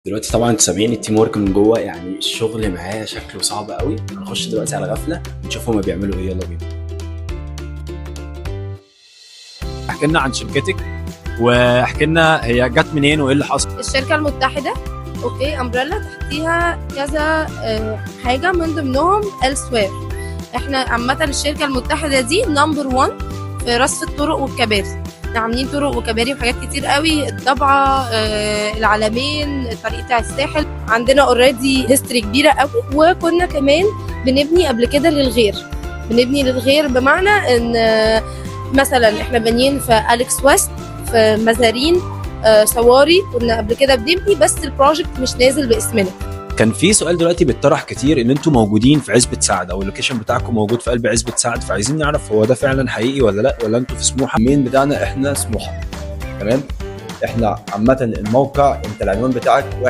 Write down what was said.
دلوقتي طبعا انتوا سامعين ال teamwork من جوه، يعني الشغل معاه شكله صعب قوي. هنخش دلوقتي على غفلة نشوف هما بيعملوا ايه، يلا بينا. احكي لنا عن شركتك واحكي لنا هي جت منين وايه اللي حصل. الشركة المتحدة okay umbrella تحتيها كذا حاجه، من ضمنهم elsewhere. احنا عامة الشركة المتحدة دي number 1 في رصف الطرق والكباري. احنا عاملين طرق وكباري وحاجات كتير قوي، الضبعه، العلمين، الطريق بتاع الساحل. عندنا already history كبيرة قوي، وكنا كمان بنبني قبل كده للغير. بنبني للغير بمعنى ان مثلا احنا بانيين في اليكس ويست، في مزارين، صواري، كنا قبل كده بنبني بس ال project مش نازل باسمنا. كان في سؤال دلوقتي بيطرح كتير ان انتوا موجودين في عزبه سعد او ال location بتاعكم موجود في قلب عزبه سعد، فعايزين نعرف هو ده فعلا حقيقي ولا لا، ولا انتوا في سموحه؟ ال main بتاعنا احنا سموحه، تمام. احنا عامة الموقع، انت العنوان بتاعك واحد